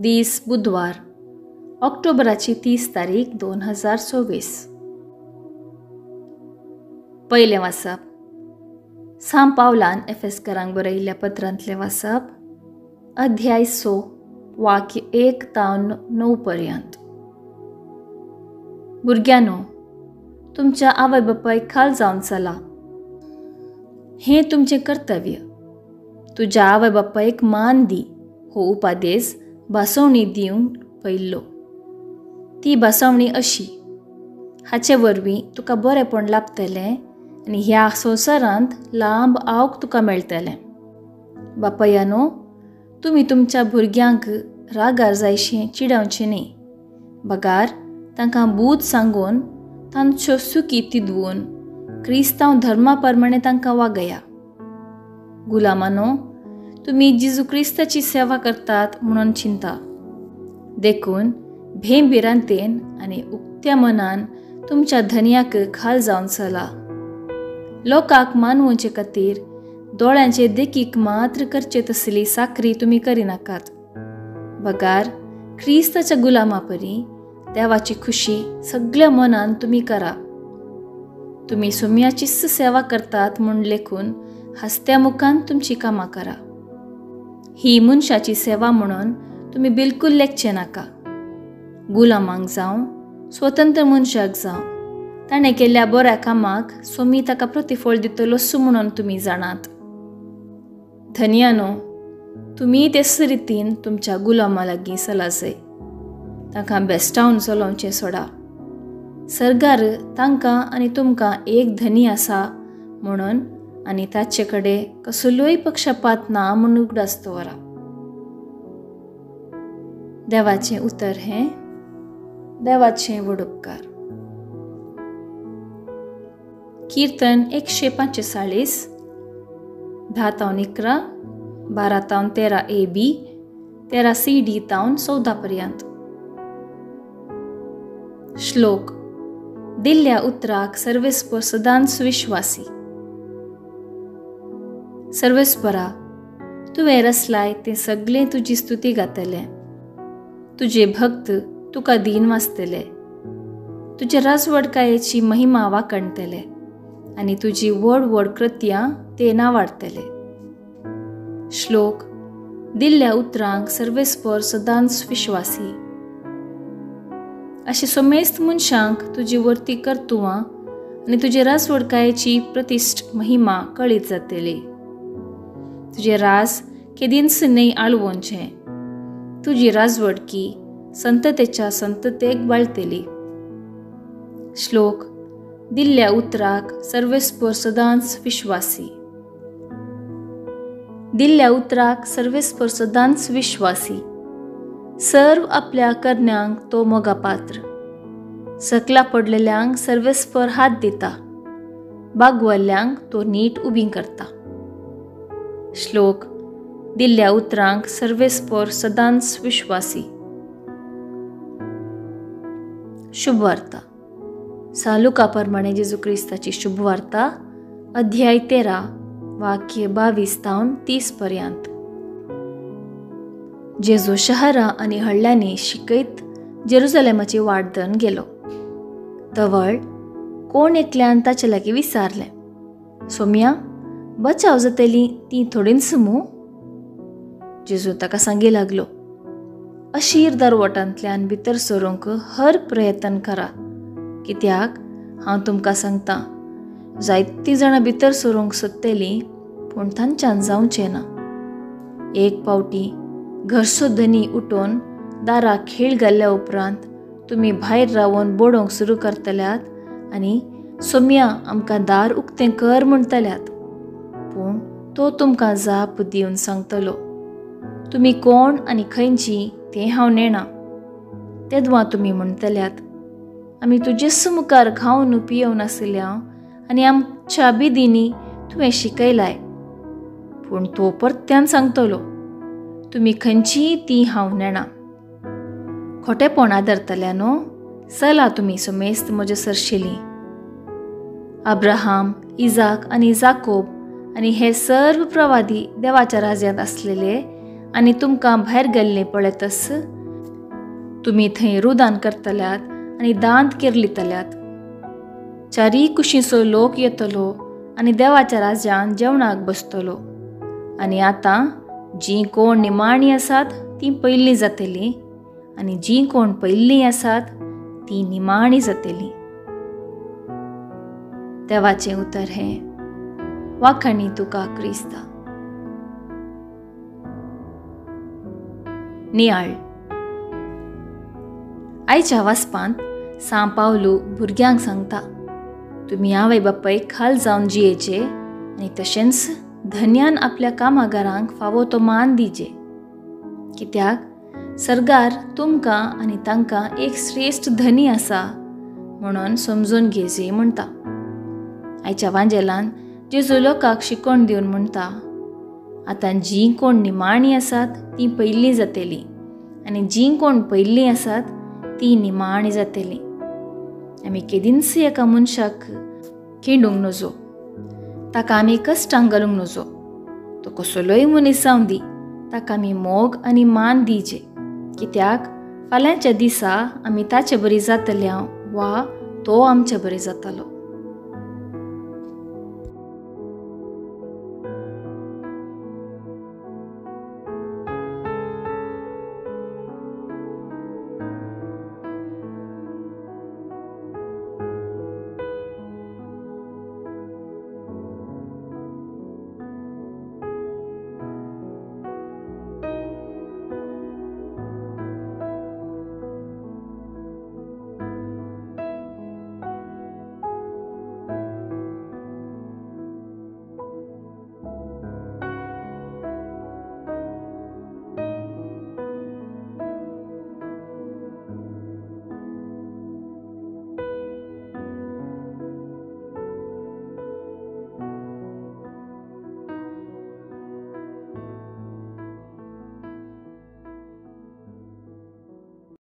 दीस बुधवार, ऑक्टोबराची 30 तारीख 2024. पयलें वाचप सांव पावलान एफेस्करांक बरयिल्ल्या पत्रांतलें वाचप, अध्याय 6 वाक्य 1 तावन 9 पर्यंत. भुरग्यांनो, तुमच्या आवय बापायक खाल जावन चला, हें तुमचें कर्तव्य. तुज्या आवय बापायक मान दी हो उपादेस भासवणी दिवंक पयल्लो. ती भासवणी अशी, हाचे वरवीं तुका बरेंपण लाभतलें आनी ह्या संवसारांत लांब आवक तुका मेळटलें. बापायानो, तुमी तुमच्या भुरग्यांक रागार जायशें चिडावचें न्ही, बगार तांकां बूद सांगून तांच्यो सुकी तिदवून क्रिस्तांव धर्मा प्रमाणे तांकां वागया. गुलामानो, तुमी जेजू क्रिस्ताची सेवा करतात म्हणून चिंता, देखून भेम भिरांतेन आनी उक्त्या मनान तुमच्या धनयाक खाल जावन चला. लोकांक मानवचे खातीर दोळ्यांचे देखीक मात्र करचे तसली साकरी तुमी करिनाकात, बगार क्रिस्ताच्या गुलामा परी देवाची खुशी सगळ्या मनान तुमी करा. तुमी सोम्याचीच सेवा करतात म्हूण लेखून हासत्या मुखान तुमची कामां करा. ही मनशाची सेवा म्हणून तुमी बिलकूल लेखचे नाका. गुलामांक जावं स्वतंत्र मनशाक जावं, ताणें केल्ल्या बऱ्या कामाक सोमी ताका प्रतिफळ दितलोच म्हणून तुमी जाणात. धनयानो, तुमी तेच रितीन तुमच्या गुलामा लागीं चलाजय, तांकां बेस्टावन चलोवचें सोडा. सरकार तांकां आनी तुमकां एक धनी आसा म्हणून आनी ताचे कडेन कसलोय पक्षपात ना म्हूण उगडास दवरा. देवाचें उतर हें देवाचें व्हड उपकार. कीर्तन 145, 10 तावन 11, 12 तावन 13 ए बी, 13 सी डी तावन 14 पर्यंत. श्लोक: दिल्ल्या उतराक सर्वेस्पर सदांच विश्वासी. सर्वेस्परा, तुवें रचलाय तें सगळें तुजी स्तुती गातलें. तुजे भक्त तुका दीन वाचतले, तुजे राजवडकायेची महिमा वाखणतले आनी तुजी व्हड व्हड कृत्यां ते नावाडतले. श्लोक: दिल्ल्या उतरांक सर्वेस्पर सदांच विश्वासी. अशें समेस्त मनशांक तुजी वर्ती कर्तुवां आनी तुजे राजवडकायेची प्रतिश्ठ महिमा कळीत जातली. तुजें राज केदींच न्हय आळवोवचें, तुजी राजवडकी संततेच्या संततेक बाळतली. श्लोक: दिल्ल्या उतराक सर्वेस्पर सदांच विश्वासी. दिल्ल्या उतराक सर्वेस्पर सदांच विश्वासी. सर्व आपल्या करण्यांक तो मोगापात्र. सकला पडलेल्यांक सर्वेस्पर हात दिता, बागवल्ल्यांक तो नीट उबी करता. श्लोक: दिल्ल्या उतरांक सर्वेस्पर सदांच विश्वासी. शुभवार्ता सांव लुका प्रमाणे जेजू क्रिस्ताची शुभवार्ता, अध्याय 13 वाक्य 22 तावन 30 पर्यंत. जेजू शहरां आनी हळ्यांनी शिकयत जेरुजलेमाची वाट धरून गेलो. तवळ कोण एकल्यान ताचे लागीं विचारलें, सोम्या, बचाव जातली ती थोडींच मू? जेजू ताका सांगी लागलो, अशीर दरवटांतल्यान भितर सरूंक हर प्रयत्न करा, कित्याक हांव तुमकां सांगतां, जायतीं जाणां भितर सरूंक सोदतलीं पूण तांच्यान जावचें ना. एक पावटी घरचो धनी उठून दाराक खीळ घाल्ल्या उपरांत तुमी भायर रावन बडोवंक सुरू करतल्यात आनी सोम्या आमकां दार उक्तें कर म्हणटल्यात, पूण तो तुमकां जाप दिवन सांगतलो, तुमी कोण आनी खंयची तें हांव नेणा. तेदवां तुमी म्हणटल्यात, आमी तुजेच मुखार खावन पियोवन आशिल्ल्या आनी आमच्या बिदींनी तुवें शिकयलाय. पूण तो परत्यान सांगतलो, तुमी खंयचीय ती हांव नेणा. खोटेपण आदरतल्या न्हू, चला तुमी समेस्त म्हजे सरशिली. अब्राहम, इजाक आनी जाकोब आनी हे सर्व प्रवादी देवाच्या राज्यांत आसलेले आनी तुमकां भायर गेल्लें पळयतस तुमी थंय रुदान करतल्यात आनी दांत केरलितल्यात. चारीय कुशींचो लोक येतलो आनी देवाच्या राज्यान जेवणाक बसतलो. आनी आतां जीं कोण निमाणीं आसात तीं पयलीं जातलीं आनी जीं कोण पयलीं आसात तीं निमाणीं जातलीं. देवाचें उतर हें. वाखाणी तुका क्रिस्ता. नियाळ. आयच्या वाचपांत सां पावलू भुरग्यांक सांगता, तुमी आवय बापायक खाल जावन जियेचे आनी तशेंच धन्यान आपल्या कामागारांक फावो तो मान दिजे, कित्याक सरकार तुमकां आनी तांकां एक श्रेश्ठ धनी आसा म्हणून समजून घेजे म्हणटा. आयच्या वांजेलान जेजू लोकांक शिकोवन दिवन म्हणटा, आतां जीं कोण निमाणीं आसात तीं पयलीं जातलीं आनी जीं कोण पयलीं आसात तीं निमाणीं जातलीं. आमी केदींच एका मनशाक खिंडूंक नजो, ताका आमी कश्टांक घालूंक नजो. तो कसलोय मनीस जावं दी, ताका आमी मोग आनी मान दिजे, कित्याक फाल्यांच्या दिसा आमी ताचे बरी जातले वा तो आमचे बरी जातलो.